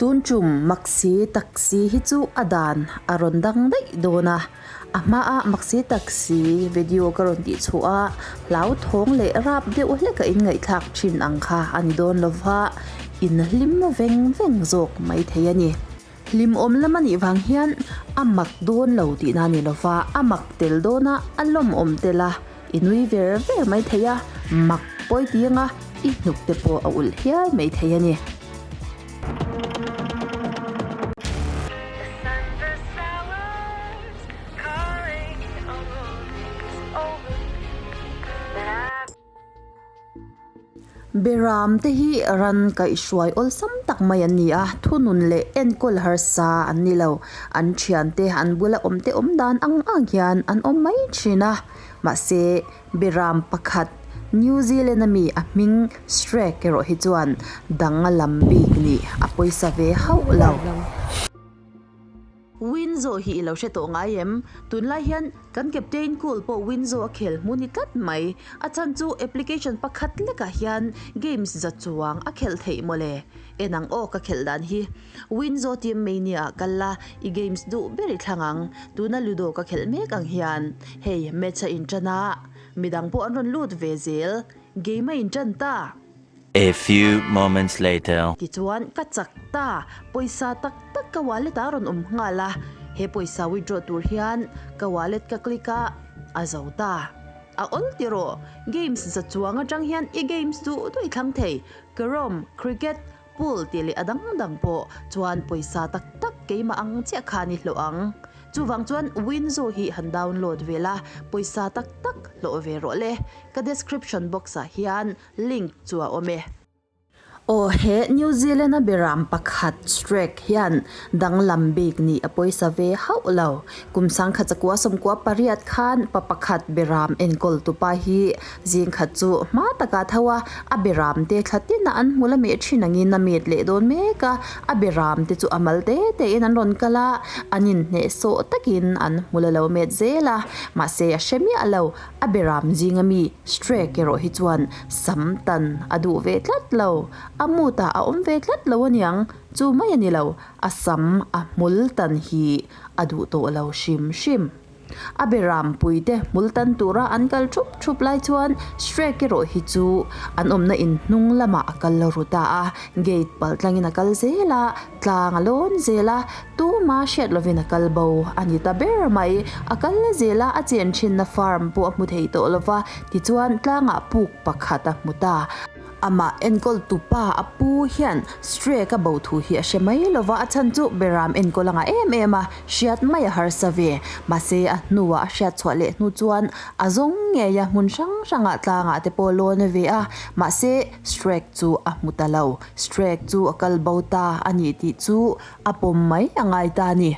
Tun tum Maksi taxi hi chu a dan a rawn dang daih dawn a, a hmaa Maksi taxi video ka rawn tih chhuah a, hlauthawng leh rap deuh hlek a inngaihthlak thin ang kha a ni dawn lo va, in hlim veng veng zawk mai thei a ni. Hlimawm lam a nih vang hian a mak dawn lo tihna a ni lo va, a mak tel dawn a, a lawmawm tel a, i nui ver ver mai thei a, mak pawi ti anga i hnuk te pawh a ulh hial mai thei a ni. Beram te hi ran kaihhruai awlsam tak mai an ni a, thunun leh enkawl harsa an ni lo. An thiante an bula awm te awm dan ang ang hian an awm mai thin a. Mahse, beram pakhat New Zealand a mi a hming Shrek erawh hi chuan dang a lam bik nih a pawisa ve hauh lo. Winzo hi i lo hre tawh ngai em? Tunlai hian kan Captain Cool pawh Winzo a khel hmu ni tlat mai. A chhan chu application pakhat lekah hian games za chuang a khelh theih mawle. En ang aw ka khelh dan hi. Winzo team mania ah kal la, i games duh ber i thlang ang. Tuna Ludo ka khelh mek ang hian. Hei match a inṭan a, midang pawh an rawn lut ve zel. Game a inṭan ta. A few moments later. Tichuan, ka chak ta, pawisa tak tak ka wallet ah a rawn awm nghal a, he pawisa withdraw tur hian ka wallet ka click a, a zo ta. A awl ti rawh, games za chuang atang hian i games duh duh i thlang thei, carrom, cricket, pool tih leh a dang dang pawh chuan pawisa tak tak keimah ang chiah khan i hlawh ang. Chuvang chuan Winzo hi han download ve la, pawisa tak tak hlawh ve rawh le. Ka description box ah hian Link chu a awm e. Aw he New Zealand a beram pakhat Shrek hian danglam bik nih a pawisa ve hauh lo. Kum sangkhat chakua sawmkua pariat khan pa pakhat beram enkawl tupa hi zing khat chu hma taka tho a, a beram te thla tin a an hmu la meh thin angin a met leh dawn mek a, a beram te chu a mal te te in an rawn kal a, an inhnehsawh takin an hmu la lo met zel a, mahse a hre miah lo. A beram zinga mi Shrek erawh hi chuan sam tan a duh ve tlat lo. A mood-ah a awm ve tlat lo aniang, chu mai a ni lo, a sam a hmul tan hi a duh tawh lo hrim hrim. A beram puite hmul tan tura an kal thup thup lai chuan Shrek erawh hi chu an awmna in hnung lamah a kal ru ta a, gate pal tlangin a kal zel a, Tlang a lawn zel a, tuma hriat lovin a kal bo a ni ta ber mai. A kal la zel a, a chen thinna farm pawh a hmu thei tawh lova, tichuan tlangah puk pakhat a hmu ta. Amah enkawl tupa a pu hian Shrek a bo thu hi a hre mai lova, a chhan chu Beram enkawl a ngah em em a, hriat mai a harsa ve. Mahse a hnuah a hriat chhuah leh hnu chuan a zawng ngei a, hmun hrang hrangah tlangah te pawh lawn a ve a, mahse Shrek chu a hmu ta lo. Shrek chu a kal bo ta a nih tih chu a pawm mai a ngai ta a ni.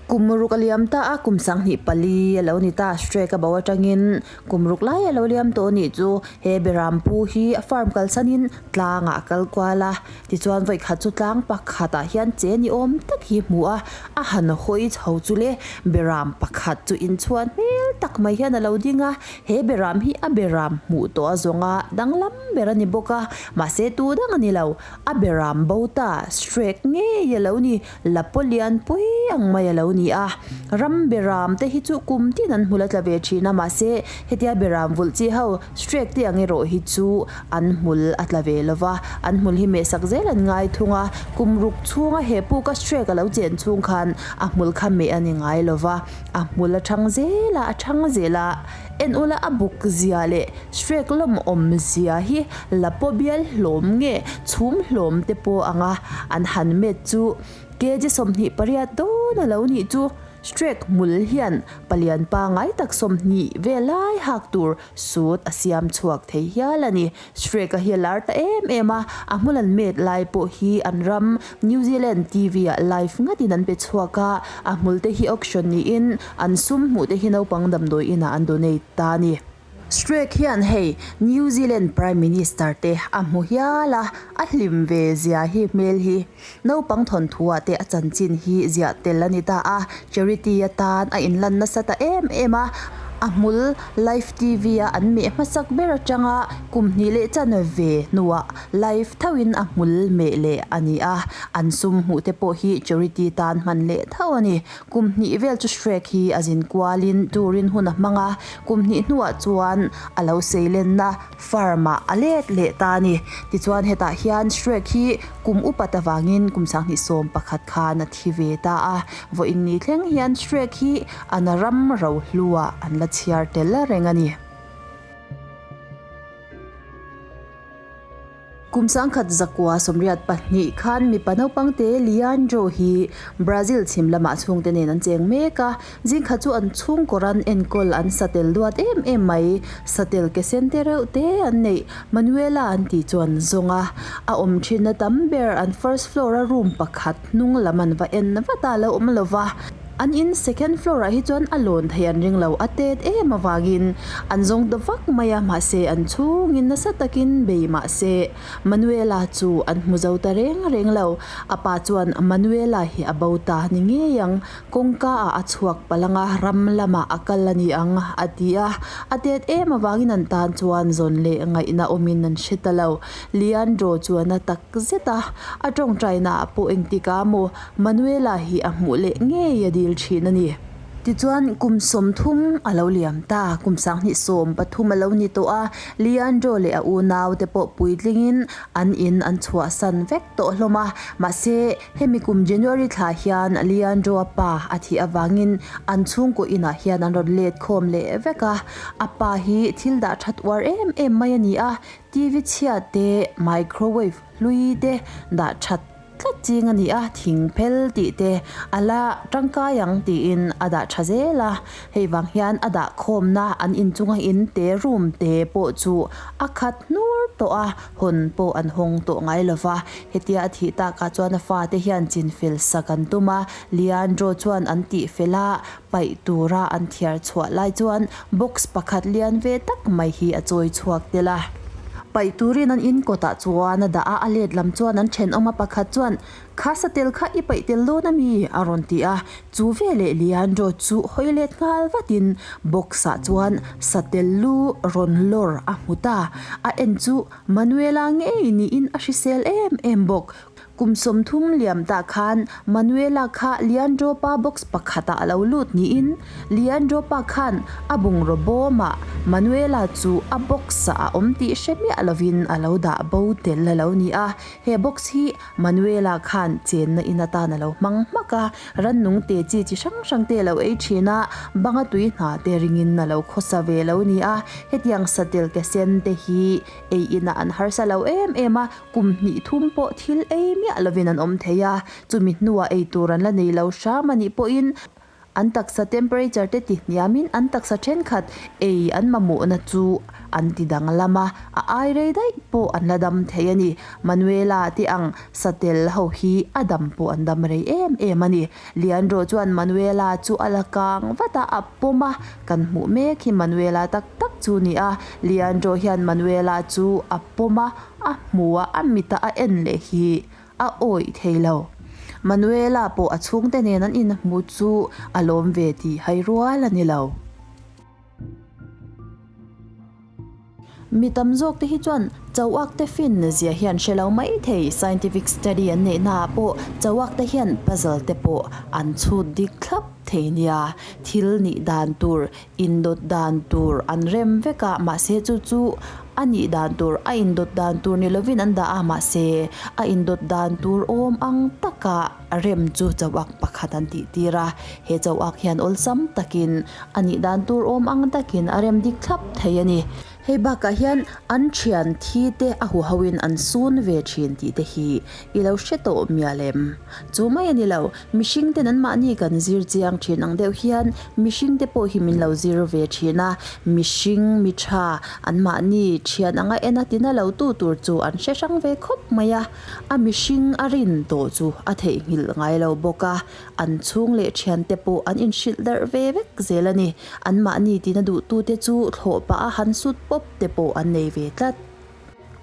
Kum ruk a liam ta a, kum 24 a lo ni ta. Shrek a bo atangin kum ruk lai a lo liam tawh a nih chu. He Beram pu hi a farm kalsanin tlangah a kal kual a, tichuan vawikhat chu tlang pakhatah hian che ni awm tak hi hmu a, a han hawi chho chu le Beram pakhat chu inchhuan hmel tak mai hian a lo ding a, he Beram hi a Beram hmuh tawh a zawnga danglam ber a ni bawk a, mahse tu dang a ni lo, a beram bo ta, Shrek ngei a lo ni, Lapolian pui ang mai a lo ni a. Ram beram te hi chu kum tin an hmul a tla ve thin a, mahse hetia beram vulh chi ho, Shrek te ang erawh hi chu an hmul a tla ve lo va, an hmul hi mehsak zel an ngai thung a, kum ruk chhunga he puka Shrek a lo chen chhung khan a hmul kha meh a ni ngai lo va, a hmul a thang zel a, a thang zel a, en ula a buk zia leh Shrek lawmawm zia hi la paw bial hlawm nge chhum hlawm te pawh anga an han met chu kg 28 dawn a lo nih chu. Shrek hmul hian palian pangai tak 20 vel lai hak tur suit a siam chhuak thei hial a ni. Shrek a hi a lar ta em em a, a hmul an met lai pawh hi an ram New Zealand TV ah live ngatin an pe chhuak a, a hmul te hi auction niin an sum hmuh te hi naupang damdawi inah an donate ta a ni. Shrek hian hei New Zealand Prime Minister te a hmu hial a, a hlim ve zia hi hmel hi. Naupang thawnthu ah te a chanchin hi ziah tel a ni ta a, charity atan a inlan nasa ta em em a. A hmul live TV a an meh hmasak ber atanga kum hnih leh chanve hnuah live thoin a hmul meh leh a ni a, an sum hmuh te pawh hi charity tan hman leh tho a ni. Kum hnih vel chu Shrek hi a zin kualin turin hun a hmang a, kum hnih hnuah chuan a lo seilenna farm ah a let leh ta a ni. Tichuan hetah hian Shrek hi kum upat avangin kum 2011 khan a thi ve ta a, vawiin ni thleng hian Shrek hi an ram rohluah an la chhiar tel reng a ni. Kum 1982 khan mipa naupangte Leandro hi Brazil chhim lamah chhungte nen an cheng mek a, zingkhat chu an chhungkaw ran enkawl an satel duat em em mai. Satel ke sen te reuh te an neih Manuela an tih chu an zawng a, a awm thinna tam ber an first floor a room pakhat hnung lam an va en vat a lo awm lo va. An in second floor ah hi chuan a lawn thei an ring lo, a tet em avangin an zawng ta vak mai a, mahse an chhungin nasa takin bei mahse Manuela chu an hmu zo ta reng reng lo. A pa chuan Manuela hi a bo ta ni ngei ang, kawngka ah a chhuak palh ang a, ram lamah a kal a ni ang a ti a, a tet em avangin an tan chuan zawn leh ngaihna awmin an hre ta lo. Leandro chuan a tak zet a, a tawngtaina ah pawh engtik ah maw Manuela hi a hmuh leh ngei a dil thin a ni. Tichuan, kum 30 a lo liam ta, kum 2013 a lo ni tawh a, Leandro leh a unau te pawh puitlingin an in an chhuahsan vek tawh hlawm a. Mahse, hemi kum January thla hian Leandro-a pa a thih avangin an chhungkaw inah hian an rawn let khawm leh vek a. A pa hi thil dah that uar em em mai a ni a, TV chhia te, microwave hlui te dah that Tlat ching a ni a, thing phel tih te a la tangkai ang tiin a dah tha zel a, hei vang hian a dah khawmna an inchunga in te room te pawh chu a khat hnur tawh a, hawn pawh an hawng tawh ngai lo va, hetia a thih takah chuan a fate hian chin fel sak an tum a, Leandro chuan an tih fel a, paih tura an thiar chhuah lai chuan box pakhat lian ve tak mai hi a chawi chhuak tel a. Paih turin an in kawtah chuan a dah a, a let lam chuan an thenawm a pakhat chuan, Kha satel kha i paih tel dawn a mi? a rawn ti a, chu veleh Leandro chu hawi let nghal vatin box ah chuan satel lu rawn lawr a hmu ta, a en chu Manuela ngei niin a hrisel em em bawk. Kum 30 liam tah khan Manuela kha Leandro pa box pakhatah a lo lut niin Leandro pa khan a bungraw bawmah Manuela chu a box-ah a awm tih hre miah lovin a lo dah bo tel a lo ni a. He box hi Manuela khan chenna in atan a lo hmang hmak a, rannung te chi chi hrang hrang te a lo ei thin a, banga tui hna te ringin a lo khawsa ve lo ni a. Hetiang satel ke sen te hi ei inah an harsa lo em em a, Kum hnih thum pawh thil ei miah lovin an awm thei a, chumi hnuah ei tur an la nei lo hram a nih pawhin an taksa temperature te ti hniamin an taksa thenkhat ei an mamawhna chu an ti danglam a, a ai rei daih pawh an la dam thei a ni. Manuela te ang satel ho hi a dam pawh an dam rei em em a ni. Leandro chuan Manuela chu a la kang vat a, a pawm a, kan hmuh mek hi Manuela tak tak chu ni a, Leandro hian Manuela chu a pawm a, A hmu a, a mita a en leh hi a awih thei lo. Manuela pawh a chhungte nen an inhmu chu a lawm ve tih hai rual a ni lo. Mi tam zawk te hi chuan chauak te fin zia hian hre lo mai thei. Scientific study an neih naah pawh chauak te hian puzzle te pawh an chhut dik thlap thei nia. Thil nih dan tur Indawt dan tur an rem vek a, mahse chu chu a nih dan tur, a indawt dan tur ni lovin an dah a, mahse a indawt dan tur awm ang taka rem chu chauak pakhat an tih tir a, he chauak hian awlsam takin a nih dan tur awm ang takin a rem dik thlap thei a ni. Hei bakah hian an thian thi te a huhoin an sun ve thin tih te hi i lo hre tawh mial em? Chu mai a ni lo, mihring ten anmahni kan zir chiang thin ang deuh hian mihring te pawh hi min lo zir ve thin a, mihring mi tha anmahni thian anga en a tina lo tu tur chu an hre hrang ve khawp mai a, a mihring a rin tawh chu a theihnghilh ngai lo bawk a. An chhung leh thiante pawh an inhrilh darh ve vek zel a ni. Anmahni tina duhtute chu thlawh pah a han sut pawp te pawh an nei ve tlat.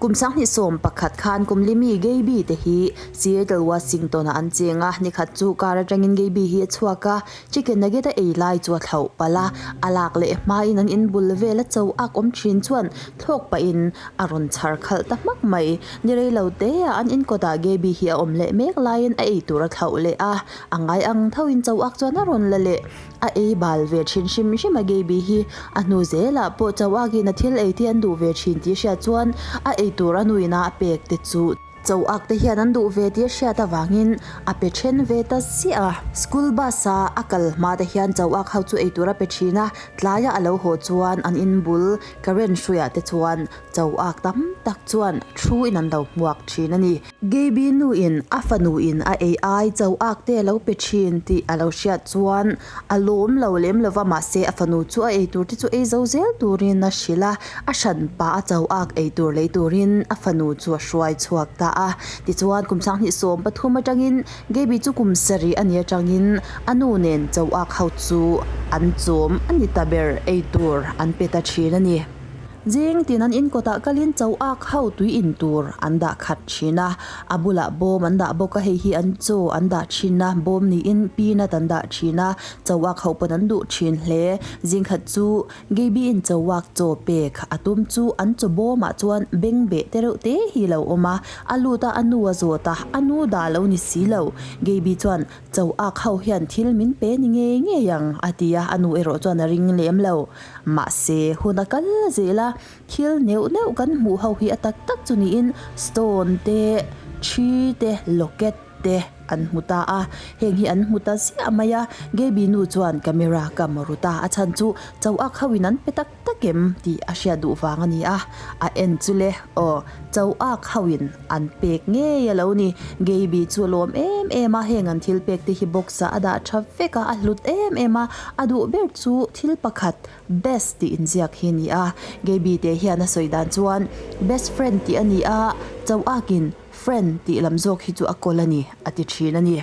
Kum 2011 khan kum limi Gaby te hi Seattle, Washington ah an cheng a, nikhat chu car atangin Gaby hi a chhuak a, chicken nugget a ei lai chu a thlauh palh a, a lak leh hmain an inbul vel a cho ak awm thin chuan thlawk pahin a rawn chhar khalh ta hmak mai. Ni rei lo te ah an inkawtah Gaby hi a awm leh mek laiin a ei tur a thlauh leh a, a ngai ang thoin cho ak chuan a rawn la leh. A ei bal ve thin hrim hrim a Gaby hi a hnu zelah pawh Chauakin a thil ei te an duh ve thin tih hriat chuan a ei tur a nuina a pek te chu Chauak te hian an duh ve tih a hriat avangin a pe then ve ta ziah a. School bus a a kal hma te hian Chauak ho chu ei tur a pe thin a, tlaia a lo haw chuan an inbul current hruiah te chuan Chauak tam tak chuan thu in an lo hmuak thin a ni. Gaby nu in a fanu in a ei ai cho ak te a lo pe thin tih a lo hriat chuan a lawm lo lem lova mahse a fanu chu a ei tur te chu ei zo zel turin a hrilh a, a hran pah a cho ak ei tur lei turin a fanu chu a hruai chhuak ta a. Tichuan kum 2013 atangin Gaby chu kum sarih a nih atangin a nu nen cho ak ho chu an chawm a ni ta ber ei tur an pe ta thin a ni. Zing tin an inkawtah kalin cho ak ho tui in tur an dah khat thin a, a bulah bawm an dah bawk a, hei hi an chaw an dah thin a, bawm niin peanut an dah thin a, cho ak ho pawn an duh thin hle. Zing khat chu Gaby in cho ak chaw pek a tum chu an chaw bawmah chuan beng beh te reuh te hi lo awm a, a lut a, a nu a zawt a, a nu dah lo ni si lo. Gaby chuan cho ak ho hian thil min pe ni ngei ngei ang a ti a, a nu erawh chuan a ring lem lo. Mahse, hun a kal zel a, thil neuh neuh kan hmuh ho hi a tak tak chu niin stone te, thi te, locket te an hmu ta a, heng hi an hmu ta ziah mai a, Gaby nu chuan camera ka maw ta, a chhan chu cho ak ho in an pe tak tak em tih a hriat duh vang a ni a, a en chu le aw cho ak ho in an pek ngei a lo ni, Gaby chu a lawm em em a, heng an thil pek te hi box ah a dah tha vek a, a hlut em em a, a duh ber chu thil pakhat best tih inziak hi a ni a, Gaby te hian a sawi dan chuan best friend tih a ni a, Chauakin friend tih lam zawk hi chu a kawl a ni a ti thin a ni.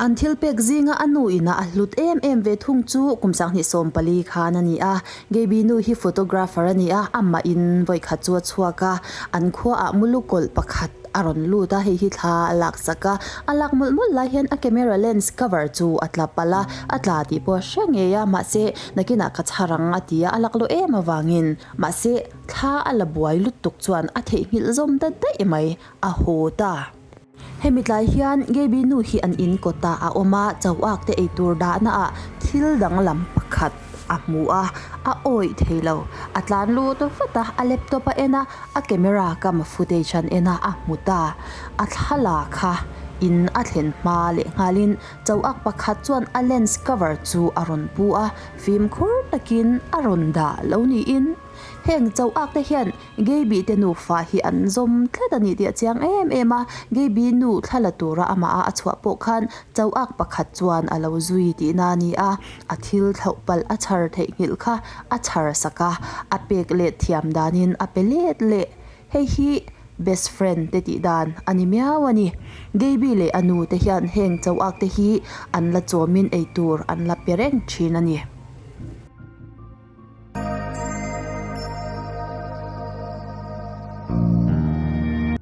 An thil pek zinga a nu ina a hlut em em ve thung chu kum 2014 khan a ni a. Gaby nu hi photographer a ni a, amah in vawi khat chu a chhuak a, an khuaah mulu kawlh pakhat a rawn lut a, hei hi thla a lak sak a, a lak mawlh mawlh lai hian a camera lens cover chu a tla palh a, a tla tih pawh a hre ngei a, mahse nakinah ka chhar ang a ti a, a lak loh em avangin mahse thla a la buai lutuk chuan a theihnghilh zawm ta daih mai, a haw ta. Hemi tlai hian Gaby nu hi an in kawtah a awm a, chauak te eitur dahna ah thil danglam pakhat a hmu a, a awih thei lo. A tlan lut vat a, a laptop a en a, a camera kam footage an en a, a hmu ta. A thla kha in a thlen hma leh nghalin chauak pakhat chuan a lens cover chu a rawn pu a, fimkhur takin a rawn dah lo niin. Heng chauak te hian Gaby te nufa hi an zawm tlat a ni tih a chiang em em a, Gaby nu thla la tura amah a a chhuah pawh khan chauak pakhat chuan a lo zui tihna a ni a, a thil thlauh palh a chhar theihnghilh kha a chhar sak a, a pek let thiam danin a pe let leh. Hei hi best friend te tih dan a ni miau a ni. Gaby leh a nu te hian heng chauak te hi an la chawmin eitur an la pe reng thin a ni.